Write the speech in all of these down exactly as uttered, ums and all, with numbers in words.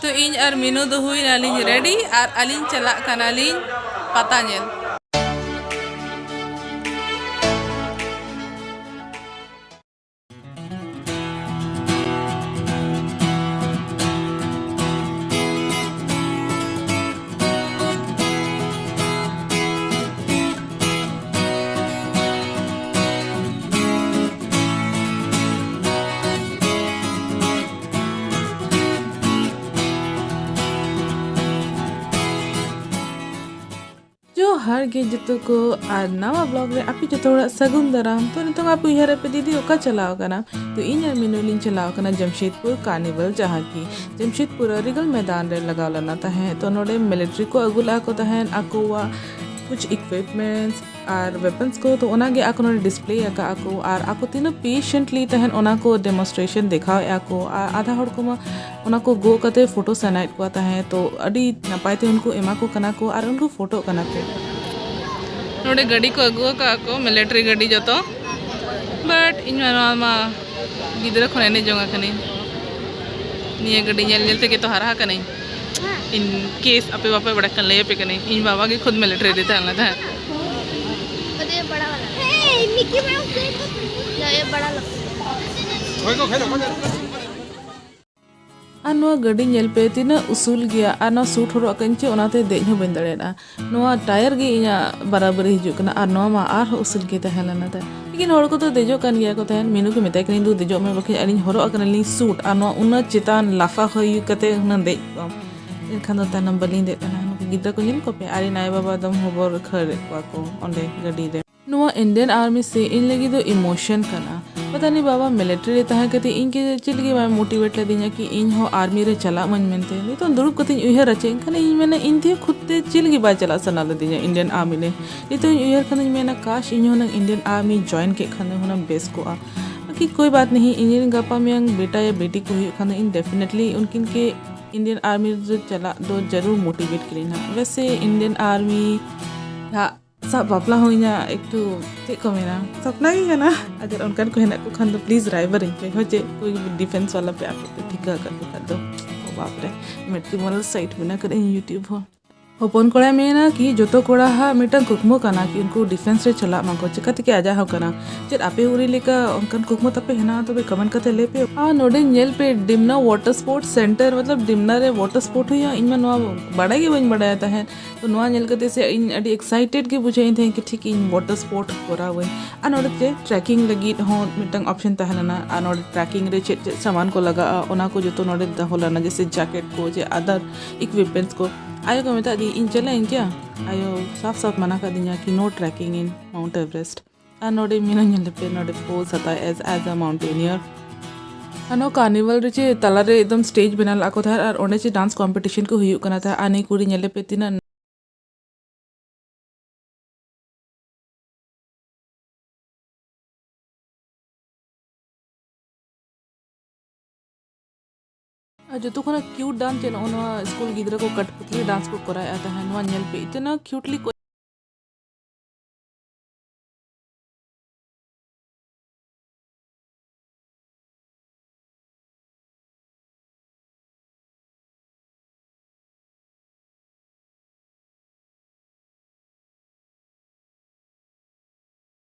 ᱛᱚ ᱤᱧ ᱟᱨ ᱢᱤᱱᱩ ᱫᱚ ᱦᱩᱭᱱᱟᱞᱤᱧ ᱨᱮᱰᱤ ᱟᱨ ᱟᱹᱞᱤᱧ ᱪᱟᱞᱟᱜ ᱠᱟᱱᱟᱞᱤᱧ ᱯᱟᱛᱟ ᱧᱮᱞ᱾ ᱡᱚᱦᱟᱨ ᱜᱮ ᱡᱚᱛᱚ ᱠᱚ, ᱟᱨ ᱱᱟᱣᱟ ᱵᱞᱚᱜ ᱨᱮ ᱟᱯᱮ ᱡᱚᱛᱚ ᱦᱚᱲᱟᱜ ᱥᱟᱹᱜᱩᱱ ᱫᱟᱨᱟᱢ᱾ ᱛᱚ ᱱᱤᱛᱚᱝ ᱟᱯᱮ ᱩᱭᱦᱟᱹᱨ ᱟᱯᱮ, ᱫᱤᱫᱤ ᱚᱠᱟ ᱪᱟᱞᱟᱣ ᱠᱟᱱᱟ? ᱛᱚ ᱤᱧ ᱟᱨ ᱢᱤᱱᱩ ᱞᱤᱧ ᱪᱟᱞᱟᱣ ᱠᱟᱱᱟ ᱡᱟᱢᱥᱮᱫᱽᱯᱩᱨ ᱠᱟᱨᱱᱤᱵᱷᱟᱞ, ᱡᱟᱦᱟᱸ ᱠᱤ ᱡᱟᱢᱥᱮᱫᱽᱯᱩᱨ ᱨᱤᱜᱟᱞ ᱢᱮᱫᱟᱱ ᱨᱮ ᱞᱟᱜᱟᱣ ᱞᱮᱱᱟ ᱛᱟᱦᱮᱸᱫ᱾ ᱛᱚ ᱱᱚᱰᱮ ᱢᱤᱞᱤᱴᱟᱨᱤ ᱠᱚ ᱟᱹᱜᱩ ᱞᱮᱫᱼᱟ ᱠᱚ ᱛᱟᱦᱮᱸᱫ ᱟᱠᱚᱣᱟᱜ ᱠᱩᱪ ᱤᱠᱩᱭᱤᱯᱢᱮᱱᱴᱥ ᱟᱨ ᱣᱮᱯᱚᱱᱥ ᱠᱚ, ᱛᱚ ᱚᱱᱟᱜᱮ ᱟᱠᱚ ᱱᱚᱰᱮ ᱰᱤᱥᱯᱞᱮ ᱟᱠᱟᱫᱼᱟ ᱠᱚ ᱟᱨ ᱟᱠᱚ ᱛᱤᱱᱟᱹᱜ ᱯᱮᱥᱮᱱᱴᱞᱤ ᱛᱟᱦᱮᱸᱫ ᱚᱱᱟ ᱠᱚ ᱰᱮᱢᱚᱱᱥᱴᱨᱮᱥᱚᱱ ᱫᱮᱠᱷᱟᱣᱮᱫᱼᱟ ᱠᱚ᱾ ᱟᱨ ᱟᱫᱷᱟ ᱦᱚᱲ ᱠᱚᱢᱟ ᱚᱱᱟ ᱠᱚ ᱜᱚᱜ ᱠᱟᱛᱮ ᱯᱷᱳᱴᱳ ᱥᱟᱱᱟᱭᱮᱫ ᱠᱚᱣᱟ ᱛᱟᱦᱮᱸᱫ, ᱛᱚ ᱟᱹᱰᱤ ᱱᱟᱯᱟᱭ ᱛᱮ ᱩᱱᱠᱩ ᱮᱢᱟ ᱠᱚ ᱠᱟᱱᱟ ᱠᱚ ᱟᱨ ᱩᱱᱠᱩ ᱯᱷᱳᱴᱳᱜ ᱠᱟᱱᱟ ᱠᱚ᱾ ᱱᱚᱰᱮ ᱜᱟᱹᱰᱤ ᱠᱚ ᱟᱹᱜᱩ ᱟᱠᱟᱫᱼᱟ ᱠᱚ, ᱢᱤᱞᱤᱴᱟᱨᱤ ᱜᱟᱹᱰᱤ ᱡᱚᱛᱚ, ᱵᱟᱴ ᱤᱧ ᱢᱟ ᱱᱚᱣᱟ ᱢᱟ ᱜᱤᱫᱽᱨᱟᱹ ᱠᱷᱚᱱ ᱮᱱᱮᱡ ᱡᱚᱝ ᱟᱠᱟᱱᱟᱹᱧ, ᱱᱤᱭᱟᱹ ᱜᱟᱹᱰᱤ ᱧᱮᱞ ᱧᱮᱞ ᱛᱮᱜᱮ ᱛᱚ ᱦᱟᱨᱟ ᱟᱠᱟᱱᱟᱹᱧ᱾ In case ᱟᱯᱮ ᱵᱟᱯᱮ ᱵᱟᱲᱟᱭ ᱠᱷᱟᱱ ᱞᱟᱹᱭ ᱟᱯᱮ ᱠᱟᱹᱱᱟᱹᱧ, ᱤᱧ ᱵᱟᱵᱟ ᱜᱮ ᱠᱷᱩᱫ ᱢᱤᱞᱤᱴᱟᱨᱤ ᱨᱮ ᱛᱟᱦᱮᱸ ᱞᱮᱱᱟ ᱛᱟᱦᱮᱸᱫ᱾ अरे ये बड़ा वाला। हे, मिकी माउस देखो। ना, ये बड़ा लगता है। ᱟᱨ ᱱᱚᱣᱟ ᱜᱟᱹᱰᱤ ᱧᱮᱞ ᱯᱮ ᱛᱤᱱᱟᱹᱜ ᱩᱥᱩᱞ ᱜᱮᱭᱟ, ᱟᱨ ᱱᱚᱣᱟ ᱥᱩᱴ ᱦᱚᱨᱚᱜ ᱟᱠᱟᱫ ᱤᱧ ᱪᱮ ᱚᱱᱟᱛᱮ ᱫᱮᱡ ᱦᱚᱸ ᱵᱟᱹᱧ ᱫᱟᱲᱮᱭᱟᱫᱼᱟ᱾ ᱱᱚᱣᱟ ᱴᱟᱭᱟᱨ ᱜᱮ ᱤᱧᱟᱹᱜ ᱵᱟᱨᱟᱵᱟᱹᱨᱤ ᱦᱤᱡᱩᱜ ᱠᱟᱱᱟ, ᱟᱨ ᱱᱚᱣᱟ ᱢᱟ ᱟᱨᱦᱚᱸ ᱩᱥᱩᱞ ᱜᱮ ᱛᱟᱦᱮᱸ ᱞᱮᱱᱟ ᱛᱟᱦᱮᱸᱫ᱾ ᱞᱮᱠᱤᱱ ᱦᱚᱲ ᱠᱚᱫᱚ ᱫᱮᱡᱚᱜ ᱠᱟᱱ ᱜᱮᱭᱟ ᱠᱚ ᱛᱟᱦᱮᱸᱫ, ᱢᱤᱱᱩ ᱜᱮ ᱢᱮᱛᱟᱭ ᱠᱟᱱᱟ, "ᱤᱧ ᱫᱚ ᱫᱮᱡᱚᱜ ᱢᱮ, ᱵᱟᱠᱷᱟᱡ ᱟᱹᱞᱤᱧ ᱦᱚᱨᱚᱜ ᱟᱠᱟᱱᱟᱞᱤᱧ ᱥᱩᱴ, ᱟᱨ ᱱᱚᱣᱟ ᱩᱱᱟᱹᱜ ᱪᱮᱛᱟᱱ ᱞᱟᱯᱷᱟ ᱦᱩᱭ ᱠᱟᱛᱮ ᱦᱩᱱᱟᱹᱝ ᱫᱮᱡ ᱠᱚᱜ ᱟᱢ, ᱮᱱᱠᱷᱟᱱ ᱫᱚ ᱛᱟᱭᱱᱚᱢ ᱵᱟᱹᱞᱤᱧ ᱫᱮᱡ ᱠᱟᱱᱟ᱾" ᱱᱩᱠᱩ ᱜᱤᱫᱽᱨᱟᱹ ᱠᱚ ᱧᱮᱞ ᱠᱚᱯᱮ, ᱟᱨ ᱤᱧ ᱟᱭᱳ ᱵᱟᱵᱟ ᱫᱚᱢ ᱦᱚᱵᱚᱨ ᱠᱷᱟᱹᱲᱮᱫ ᱠᱚᱣᱟ ᱠᱚ ᱚᱸᱰᱮ ᱜᱟᱹᱰᱤ ᱨᱮ᱾ ᱱᱚᱣᱟ ᱤᱱᱰᱤᱭᱟᱱ ᱟᱨᱢᱤ ᱥᱮ ᱤᱧ ᱞᱟᱹᱜᱤᱫ ᱫᱚ ᱤᱢᱳᱥᱚᱱ ᱠᱟᱱᱟ᱾ ᱯᱟᱛᱟ ᱱᱤ ᱵᱟᱵᱟ ᱢᱤᱞᱤᱴᱟᱨᱤ ᱨᱮ ᱛᱟᱦᱮᱸ ᱠᱟᱛᱮ ᱤᱧ ᱜᱮ ᱪᱮᱫ ᱞᱟᱹᱜᱤᱫ ᱵᱟᱭ ᱢᱳᱴᱤᱵᱷᱮᱴ ᱞᱮᱫᱤᱧᱟ ᱠᱤ ᱤᱧ ᱦᱚᱸ ᱟᱨᱢᱤ ᱨᱮ ᱪᱟᱞᱟᱜ ᱢᱟᱧ ᱢᱮᱱᱛᱮ᱾ ᱱᱤᱛᱚᱝ ᱫᱩᱲᱩᱵ ᱠᱟᱛᱮᱧ ᱩᱭᱦᱟᱹᱨᱟ ᱪᱮ, ᱮᱱᱠᱷᱟᱱ ᱤᱧ ᱢᱮᱱᱟ ᱤᱧ ᱛᱮ ᱠᱷᱩᱫ ᱛᱮ ᱪᱮᱫ ᱞᱟᱹᱜᱤᱫ ᱵᱟᱭ ᱪᱟᱞᱟᱜ ᱥᱟᱱᱟ ᱞᱮᱫᱤᱧᱟ ᱤᱱᱰᱤᱭᱟᱱ ᱟᱨᱢᱤ ᱨᱮ᱾ ᱱᱤᱛᱚᱝ ᱤᱧ ᱩᱭᱦᱟᱹᱨ ᱠᱷᱟᱱ ᱤᱧ ᱢᱮᱱᱟ ᱠᱟᱥ ᱤᱧ ᱦᱚᱸ ᱦᱩᱱᱟᱹᱝ ᱤᱱᱰᱤᱭᱟᱱ ᱟᱨᱢᱤ ᱡᱚᱭᱮᱱ ᱠᱮᱫ ᱠᱷᱟᱱ ᱫᱚ ᱦᱩᱱᱟᱹᱝ ᱵᱮᱥ ᱠᱚᱜᱼᱟ᱾ ᱵᱟᱠᱤ ᱠᱳᱭ ᱵᱟᱛ ᱱᱟᱦᱤ, ᱤᱧ ᱨᱮᱱ ᱜᱟᱯᱟ ᱢᱮᱭᱟᱝ ᱵᱮᱴᱟ ᱭᱟ ᱵᱮᱴᱤ ᱠᱚ ᱦᱩᱭᱩᱜ ᱠᱷᱟᱱ ᱫᱚ ᱤᱧ ᱰᱮᱯᱷᱤᱱᱮᱴᱞᱤ ᱩᱱᱠᱤᱱ ᱠᱮ ᱤᱱᱰᱤᱭᱟᱱ ᱟᱨᱢᱤ ᱨᱮ ᱪᱟᱞᱟᱜ ᱫᱚ ᱡᱟᱹᱨᱩᱲ ᱢᱳᱴᱤᱵᱷᱮᱴ ᱠᱤᱱᱟᱹᱧ ᱦᱟᱸᱜ᱾ ᱣᱮᱥᱮ ᱤᱱᱰᱤᱭᱟᱱ ᱟᱨᱢᱤ ᱦᱟᱸᱜ ᱥᱟᱵ ᱵᱟᱯᱞᱟ ᱦᱚᱸ ᱤᱧᱟᱹᱜ ᱮᱠᱴᱩ ᱪᱮᱫ ᱠᱚ ᱢᱮᱱᱟ, ᱥᱟᱯᱱᱟ ᱜᱮ ᱠᱟᱱᱟ᱾ ᱟᱜᱟᱨ ᱚᱱᱠᱟᱱ ᱠᱚ ᱦᱮᱱᱟᱜ ᱠᱚ ᱠᱷᱟᱱ ᱫᱚ ᱯᱞᱤᱡᱽ ᱨᱟᱭᱵᱟᱨ ᱤᱧ ᱯᱮ, ᱦᱳᱭ ᱪᱮ, ᱠᱳᱭ ᱰᱤᱯᱷᱮᱱᱥ ᱣᱟᱞᱟ ᱯᱮ ᱟᱯᱮ ᱯᱮ ᱴᱷᱤᱠᱟᱹ ᱟᱠᱟᱫ ᱠᱚ ᱠᱷᱟᱱ ᱫᱚ᱾ ᱵᱟᱯᱨᱮ, ᱢᱮᱴᱨᱤᱢᱳᱱᱤᱭᱟᱞ ᱥᱟᱭᱤᱴ ᱵᱮᱱᱟᱣ ᱠᱟᱹᱫᱟᱹᱧ YouTube ᱦᱚᱸ᱾ ᱦᱚᱯᱚᱱ ᱠᱚᱲᱟᱭ ᱢᱮᱱᱟ ᱠᱤ ᱡᱚᱛᱚ ᱠᱚᱲᱟ ᱦᱟᱜ ᱢᱤᱫᱴᱟᱝ ᱠᱩᱠᱢᱩ ᱠᱟᱱᱟ ᱠᱤ ᱩᱱᱠᱩ ᱰᱤᱯᱷᱮᱱᱥ ᱨᱮ ᱪᱟᱞᱟᱜ ᱢᱟᱠᱚ, ᱪᱮᱠᱟ ᱛᱮᱜᱮ ᱟᱡᱟᱜ ᱦᱚᱸ ᱠᱟᱱᱟ᱾ ᱪᱮᱫ ᱟᱯᱮ ᱩᱱᱤ ᱞᱮᱠᱟ ᱚᱱᱠᱟᱱ ᱠᱩᱠᱢᱩ ᱛᱟᱯᱮ ᱦᱮᱱᱟᱜᱼᱟ? ᱛᱚᱵᱮ ᱠᱚᱢᱮᱱᱴ ᱠᱟᱛᱮ ᱞᱟᱹᱭ ᱯᱮ᱾ ᱟᱨ ᱱᱚᱰᱮ ᱧᱮᱞ ᱯᱮ, ᱰᱤᱢᱱᱟ ᱣᱟᱴᱟᱨ ᱥᱯᱳᱨᱴᱥ ᱥᱮᱱᱴᱟᱨ, ᱢᱚᱛᱞᱚᱵ ᱰᱤᱢᱱᱟ ᱨᱮ ᱣᱟᱴᱟᱨ ᱥᱯᱳᱨᱴ ᱦᱩᱭᱩᱜᱼᱟ, ᱤᱧ ᱢᱟ ᱱᱚᱣᱟ ᱵᱟᱲᱟᱭ ᱜᱮ ᱵᱟᱹᱧ ᱵᱟᱲᱟᱭᱟ ᱛᱟᱦᱮᱸᱫ᱾ ᱛᱚ ᱱᱚᱣᱟ ᱧᱮᱞ ᱠᱟᱛᱮ ᱥᱮ ᱤᱧ ᱟᱹᱰᱤ ᱮᱠᱥᱟᱭᱴᱮᱰ ᱜᱮ ᱵᱩᱡᱷᱟᱹᱣ ᱤᱧ ᱛᱟᱦᱮᱸᱫ ᱠᱤ ᱴᱷᱤᱠ ᱤᱧ ᱣᱟᱴᱟᱨ ᱥᱯᱳᱨᱴ ᱠᱚᱨᱟᱣᱟᱹᱧ᱾ ᱟᱨ ᱱᱚᱰᱮ ᱪᱮ ᱴᱨᱮᱠᱤᱝ ᱞᱟᱹᱜᱤᱫ ᱦᱚᱸ ᱢᱤᱫᱴᱟᱝ ᱚᱯᱥᱮᱱ ᱛᱟᱦᱮᱸ ᱞᱮᱱᱟ, ᱟᱨ ᱱᱚᱰᱮ ᱴᱨᱮᱠᱤᱝ ᱨᱮ ᱪᱮᱫ ᱪᱮᱫ ᱥᱟᱢᱟᱱ ᱠᱚ ᱞᱟᱜᱟᱜᱼᱟ ᱚᱱᱟ ᱠᱚ ᱡᱚᱛᱚ ᱱᱚᱰᱮ ᱫᱚᱦᱚ ᱞᱮᱱᱟ, ᱡᱮᱭᱥᱮ ᱡᱮᱠᱮᱴ ᱠᱚ, ᱡᱮ ᱟᱫᱟᱨ ᱤᱠᱩᱭᱤᱯᱢᱮᱱᱴᱥ ᱠᱚ᱾ ᱟᱭᱳ ᱠᱚ ᱢᱮᱛᱟ ᱫᱤᱧ, ᱤᱧ ᱪᱟᱞᱟᱜ ᱟᱹᱧ ᱠᱮᱭᱟ, ᱟᱭᱳ ᱥᱟᱯᱷ ᱥᱟᱯᱷ ᱢᱟᱱᱟ ᱠᱟᱫᱤᱧᱟ ᱠᱤ no trekking in Mount Everest᱾ ᱟᱨ ᱱᱚᱰᱮ ᱢᱤᱱᱟ ᱧᱮᱞ ᱯᱮ, ᱱᱚᱰᱮ ᱯᱳᱡᱽ ᱦᱟᱛᱟᱣ as, as a mountaineer᱾ ᱟᱨ ᱱᱚᱣᱟ ᱠᱟᱨᱱᱤᱵᱷᱟᱞ ᱨᱮ ᱪᱮ ᱛᱟᱞᱟᱨᱮ ᱮᱠᱫᱚᱢ ᱥᱴᱮᱡᱽ ᱵᱮᱱᱟᱣ ᱞᱟᱜ ᱠᱚ ᱛᱟᱦᱮᱸᱫ ᱟᱨ ᱚᱸᱰᱮ ᱪᱮ ᱰᱟᱱᱥ ᱠᱚᱢᱯᱤᱴᱤᱥᱚᱱ ᱠᱚ ᱦᱩᱭᱩᱜ ᱠᱟᱱᱟ ᱛᱟᱦᱮᱸᱫ᱾ ᱟᱨ ᱱᱤᱭᱟᱹ ᱠᱩᱲᱤ ᱧᱮᱞ ᱯᱮ ᱛᱤᱱᱟᱹᱜ ᱟᱨ ᱡᱚᱛᱚ ᱠᱷᱚᱱᱟᱜ ᱠᱤᱭᱩᱴ ᱰᱟᱱᱥ ᱪᱮ ᱱᱚᱜᱼᱚ ᱱᱚᱣᱟ ᱥᱠᱩᱞ ᱜᱤᱫᱽᱨᱟᱹ ᱠᱚ ᱠᱟᱴᱯᱩᱛᱞᱤ ᱰᱟᱱᱥ ᱠᱚ ᱠᱚᱨᱟᱣᱮᱫᱼᱟ ᱛᱟᱦᱮᱸᱫ᱾ ᱱᱚᱣᱟ ᱧᱮᱞ ᱯᱮ, ᱤᱛᱱᱟ ᱠᱤᱭᱩᱴᱞᱤ ᱠᱚ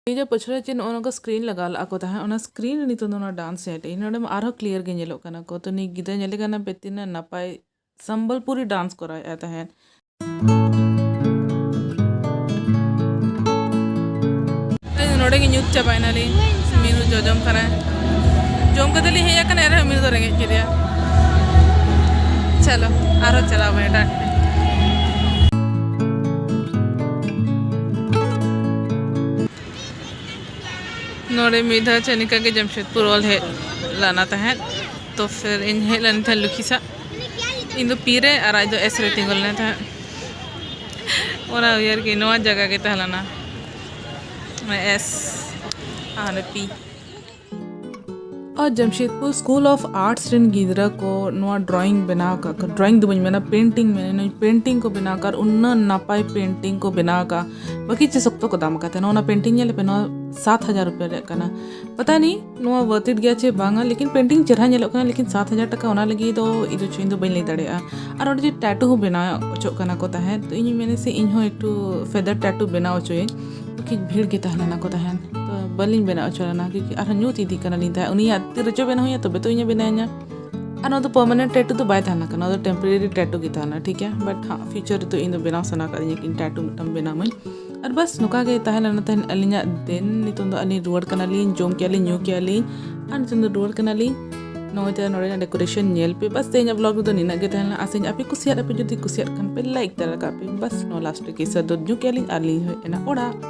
ᱱᱤᱭᱟᱹ ᱡᱮ ᱯᱟᱹᱪᱷᱞᱟᱹ ᱪᱮ ᱱᱚᱜᱼᱚ ᱱᱚᱝᱠᱟ ᱥᱠᱨᱤᱱ ᱞᱟᱜᱟᱣ ᱞᱟᱜᱼᱟ ᱠᱚ ᱛᱟᱦᱮᱸᱫ, ᱚᱱᱟ ᱥᱠᱨᱤᱱ ᱨᱮ ᱱᱤᱛᱚᱜ ᱫᱚ ᱚᱱᱟ ᱰᱟᱱᱥ ᱧᱮᱞ ᱱᱚᱰᱮ ᱢᱟ ᱟᱨᱦᱚᱸ ᱠᱞᱤᱭᱟᱨ ᱜᱮ ᱧᱮᱞᱚᱜ ᱠᱟᱱᱟ ᱠᱚ᱾ ᱛᱚ ᱱᱤᱭᱟᱹ ᱜᱤᱫᱽᱨᱟᱹ ᱧᱮᱞᱮ ᱠᱟᱱᱟ ᱯᱮ ᱛᱤᱱᱟᱹᱜ ᱱᱟᱯᱟᱭ ᱥᱚᱢᱵᱚᱞᱯᱩᱨᱤ ᱰᱟᱱᱥ ᱠᱚᱨᱟᱣᱮᱫᱼᱟ ᱛᱟᱦᱮᱸᱫ᱾ ᱱᱚᱰᱮ ᱜᱮ ᱧᱩᱛ ᱪᱟᱵᱟᱭᱮᱱᱟᱞᱤᱧ᱾ ᱢᱤᱨᱩ ᱡᱚᱡᱚᱢ ᱠᱟᱱᱟᱭ᱾ ᱡᱚᱢ ᱠᱟᱛᱮ ᱞᱤᱧ ᱦᱮᱡ ᱟᱠᱟᱱᱟ, ᱮᱱᱨᱮᱦᱚᱸ ᱢᱤᱨᱩ ᱫᱚ ᱨᱮᱸᱜᱮᱡ ᱠᱮᱫᱮᱭᱟ᱾ ᱪᱚᱞᱚ, ᱟᱨᱦᱚᱸ ᱪᱟᱞᱟᱣ ᱵᱚᱱ ᱮᱴᱟᱜ ᱴᱷᱮᱱ᱾ ᱱᱚᱰᱮ ᱢᱤᱫ ᱫᱷᱟᱣ ᱪᱮ ᱱᱤᱝᱠᱟ ᱜᱮ ᱡᱟᱢᱥᱮᱫᱽᱯᱩᱨ ᱚᱞ ᱦᱮᱡ ᱞᱮᱱᱟ ᱛᱟᱦᱮᱸᱫ᱾ ᱛᱚ ᱯᱷᱤᱨ ᱤᱧ ᱦᱮᱡ ᱞᱮᱱ ᱛᱟᱦᱮᱸᱫ ᱞᱩᱠᱷᱤ ᱥᱟᱜ᱾ ᱤᱧ ᱫᱚ ᱯᱤ ᱨᱮ ᱟᱨ ᱟᱡ ᱫᱚ ᱮᱥ ᱨᱮ ᱛᱤᱸᱜᱩ ᱞᱮᱱ ᱛᱟᱦᱮᱸᱫ᱾ ᱚᱱᱟ ᱩᱭᱦᱟᱹᱨ ᱜᱮ ᱱᱚᱣᱟ ᱡᱟᱭᱜᱟ ᱜᱮ ᱛᱟᱦᱮᱸ ᱞᱮᱱᱟ᱾ ᱚᱱᱟ ᱮᱥ ᱟᱨ ᱦᱟᱸᱰᱮ P. R Jamshedpur school of arts ᱨᱮᱱ ᱜᱤᱫᱽᱨᱟᱹ ᱠᱚ ᱱᱚᱣᱟ ᱰᱨᱚᱭᱤᱝ ᱵᱮᱱᱟᱣ ᱟᱠᱟᱫ ᱠᱚ, ᱰᱨᱚᱭᱤᱝ ᱫᱚ ᱵᱟᱹᱧ ᱢᱮᱱᱟ, ᱯᱮᱱᱴᱤᱝ ᱢᱮᱱᱟ, ᱱᱚᱣᱟ ᱯᱮᱱᱴᱤᱝ ᱠᱚ ᱵᱮᱱᱟᱣ ᱟᱠᱟᱫ, ᱩᱱᱟᱹᱜ ᱱᱟᱯᱟᱭ ᱯᱮᱱᱴᱤᱝ ᱠᱚ ᱵᱮᱱᱟᱣ ᱟᱠᱟᱫ, ᱵᱟᱹᱠᱤ ᱪᱮᱫ ᱥᱚᱠᱛᱚ ᱠᱚ ᱫᱟᱢ ᱟᱠᱟᱫ ᱛᱟᱦᱮᱱᱟ᱾ ᱚᱱᱟ ᱯᱮᱱᱴᱤᱝ ᱧᱮᱞ ᱯᱮ, ᱱᱚᱣᱟ ᱥᱟᱛ ᱦᱟᱡᱟᱨ ᱨᱩᱯᱤᱭᱟ ᱨᱮᱭᱟᱜ ᱠᱟᱱᱟ᱾ ᱯᱟᱛᱟ ᱱᱤ ᱱᱚᱣᱟ ᱵᱟᱹᱛᱤᱴ ᱜᱮᱭᱟ ᱪᱮ ᱵᱟᱝᱟ, ᱞᱮᱠᱤᱱ ᱯᱮᱱᱴᱤᱝ ᱪᱮᱦᱨᱟ ᱧᱮᱞᱚᱜ ᱠᱟᱱᱟ, ᱞᱮᱠᱤᱱ ᱥᱟᱛ ᱦᱟᱡᱟᱨ ᱴᱟᱠᱟ ᱚᱱᱟ ᱞᱟᱹᱜᱤᱫ ᱫᱚ ᱤᱧ ᱫᱚ ᱪᱮᱫ ᱫᱚ ᱵᱟᱹᱧ ᱞᱟᱹᱭ ᱫᱟᱲᱮᱭᱟᱜᱼᱟ᱾ ᱟᱨ ᱚᱸᱰᱮ ᱡᱮ ᱴᱮᱴᱩ ᱦᱚᱸ ᱵᱮᱱᱟᱣ ᱦᱚᱪᱚᱜ ᱠᱟᱱᱟ ᱠᱚ ᱛᱟᱦᱮᱸᱫ, ᱛᱚ ᱤᱧᱤᱧ ᱢᱮᱱᱟ ᱥᱮ ᱤᱧ ᱦᱚᱸ ᱮᱠᱴᱩ ᱯᱷᱮᱫᱟᱨ ᱴᱮᱴᱩ ᱵᱮᱱᱟᱣ ᱦᱚᱪᱚᱭᱟᱹᱧ᱾ ᱠᱟᱹᱡ ᱵᱷᱤᱲ ᱜᱮ ᱛᱟᱦᱮᱸ ᱞᱮᱱᱟ ᱠᱚ ᱛᱟᱦᱮᱸᱫ, ᱛᱚ ᱵᱟᱹᱞᱤᱧ ᱵᱮᱱᱟᱣ ᱦᱚᱪᱚ ᱞᱮᱱᱟ, ᱠᱤᱭᱩᱠᱤ ᱟᱨᱦᱚᱸ ᱧᱩᱛ ᱤᱫᱤ ᱠᱟᱱᱟᱞᱤᱧ ᱛᱟᱦᱮᱸᱫ᱾ ᱩᱱᱤᱭᱟᱜ ᱛᱤ ᱨᱮᱪᱚ ᱵᱮᱱᱟᱣ ᱦᱩᱭᱩᱜᱼᱟ, ᱛᱚᱵᱮ ᱛᱚ ᱤᱧᱮ ᱵᱮᱱᱟᱣ ᱤᱧᱟ᱾ ᱟᱨ ᱱᱚᱣᱟ ᱫᱚ ᱯᱟᱨᱢᱟᱱᱮᱱᱴ ᱴᱮᱴᱩ ᱫᱚ ᱵᱟᱭ ᱛᱟᱦᱮᱱᱟ, ᱱᱚᱣᱟ ᱫᱚ ᱴᱮᱢᱯᱳᱨᱟᱨᱤ ᱴᱮᱴᱩ ᱜᱮ ᱛᱟᱦᱮᱱᱟ, ᱴᱷᱤᱠ ᱜᱮᱭᱟ᱾ ᱵᱟᱴ ᱦᱟᱸ, ᱯᱷᱤᱭᱩᱪᱟᱨ ᱨᱮᱫᱚ ᱤᱧ ᱫᱚ ᱵᱮᱱᱟᱣ ᱥᱟᱱᱟ ᱠᱟᱫᱤᱧᱟ ᱠᱤ ᱴᱮᱴᱩ ᱢᱤᱫᱴᱟᱝ ᱵᱮᱱᱟᱣ ᱢᱟᱹᱧ᱾ ᱟᱨ ᱵᱟᱥ, ᱱᱚᱝᱠᱟ ᱜᱮ ᱛᱟᱦᱮᱸ ᱞᱮᱱᱟ ᱛᱟᱦᱮᱸᱱ ᱟᱹᱞᱤᱧᱟᱜ ᱫᱤᱱ᱾ ᱱᱤᱛᱚᱝ ᱫᱚ ᱟᱹᱞᱤᱧ ᱨᱩᱣᱟᱹᱲ ᱠᱟᱱᱟᱞᱤᱧ, ᱡᱚᱢ ᱠᱮᱜᱼᱟ ᱞᱤᱧ, ᱧᱩ ᱠᱮᱜᱼᱟ ᱞᱤᱧ, ᱟᱨ ᱱᱤᱛᱚᱝ ᱫᱚ ᱨᱩᱣᱟᱹᱲ ᱠᱟᱱᱟᱞᱤᱧ᱾ ᱱᱚᱜᱼᱚᱭ ᱛᱚ ᱱᱚᱰᱮᱱᱟᱜ ᱰᱮᱠᱳᱨᱮᱥᱚᱱ ᱧᱮᱞ ᱯᱮ᱾ ᱵᱟᱥ, ᱛᱮᱦᱮᱧᱟᱜ ᱵᱞᱚᱜ ᱨᱮᱫᱚ ᱱᱤᱱᱟᱹᱜ ᱜᱮ ᱛᱟᱦᱮᱸ ᱞᱮᱱᱟ᱾ ᱟᱥᱟᱧ ᱟᱯᱮ ᱠᱩᱥᱤᱭᱟᱜ ᱯᱮ, ᱡᱩᱫᱤ ᱠᱩᱥᱤᱭᱟᱜ ᱠᱷᱟᱱ ᱯᱮ ᱞᱟᱭᱤᱠ ᱛᱟᱨᱟ ᱠᱟᱜ ᱯᱮ᱾ ᱵᱟᱥ, ᱱᱚᱣᱟ ᱞᱟᱥᱴ ᱨᱮ ᱠᱮᱥᱟᱨ ᱫᱚ ᱧᱩ ᱠᱮᱜᱼᱟ ᱞᱤᱧ ᱟᱨ ᱞᱤᱧ ᱦᱮᱡ ᱮᱱᱟ ᱚᱲᱟᱜ᱾